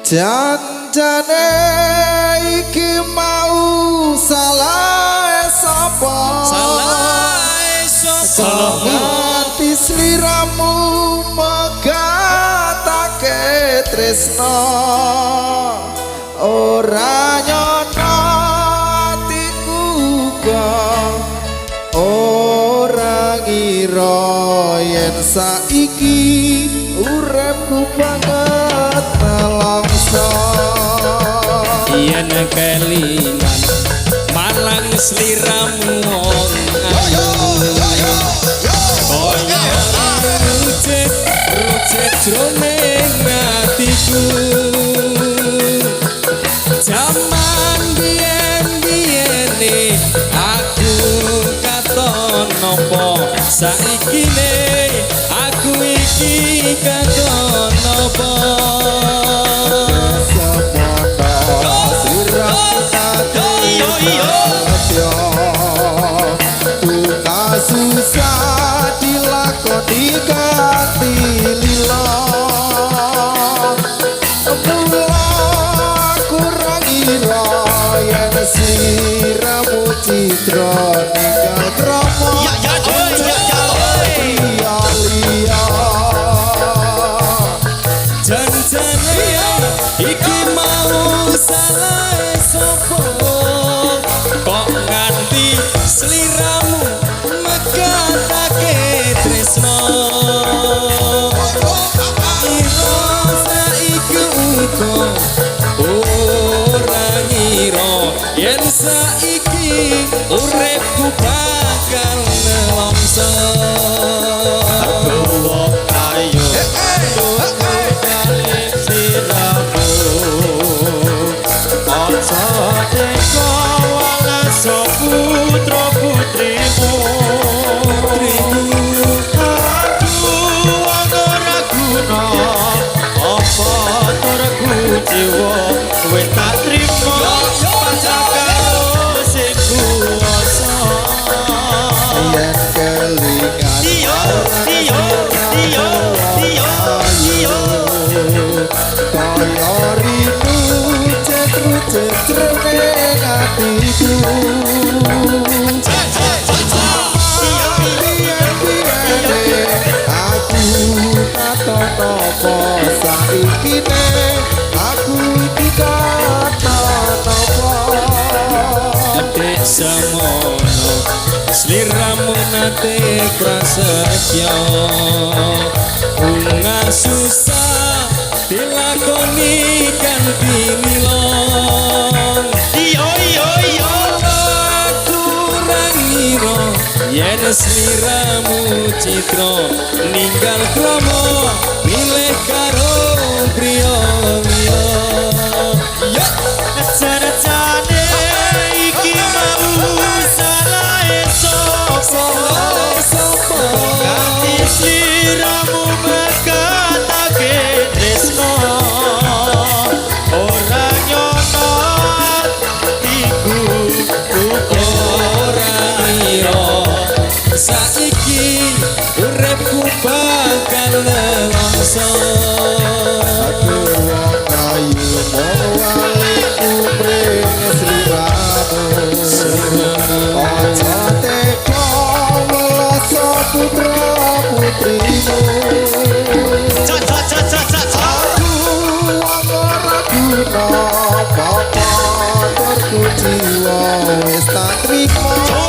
Janjane iki mau salah sapa? Salah sapa? Nganti sliramu megatake tresno, ora nyono atiku kok ora ngira yen saiki uripku banget nelongso. Yen kelingan malang sliramu wong ayu, kaya rucit rucit jroning atiku. Jaman biyen biyene aku katon nopo, saiki ne aku iki katon nopo. Semono sliramu nate prasetyo, bunga susah dilakoni kanthi lila. Mula aku ra ngira yen sliramu citra ninggal krama liya liya. Janjane iki mau salah sapa, kok nganti sliramu megatake tresno. Ira saiki uga ora ngira yen saiki uripku bakal nelongso. Wong ayu balik sliramu, aja teka walaso putra putrimu. Aku wong ora guna, apa tur kuciwa wis tak trimo pasrah karo sing kuwasa. Yen kelingan Iyo, iyo, iyo, iyo, iyo. Kaya rinu cetru jroning atiku. Biyen-biyene aku katon apa, saiki ne aku iki katon apa. Dek semono sliramu nate prasetyo, bunga susah dilakoni kanthi nilon. Iyo, iyo, iyo. Aku ora ngira yen sliramu citra ninggal krama milih karo priya liya. Ya. Janjane iki mau salah sapa, Sapa? Nganti sliramu megatake tresno, ora nyono atiku Ora ngira saiki uripku bakal nelongso. Aku wong ayu mung waliku mring sliramu, aja teka weloso putra putrimu. Ca ca ca ca ca ca. Aku wong ora guna, apa tur kuciwa wis tak trimo.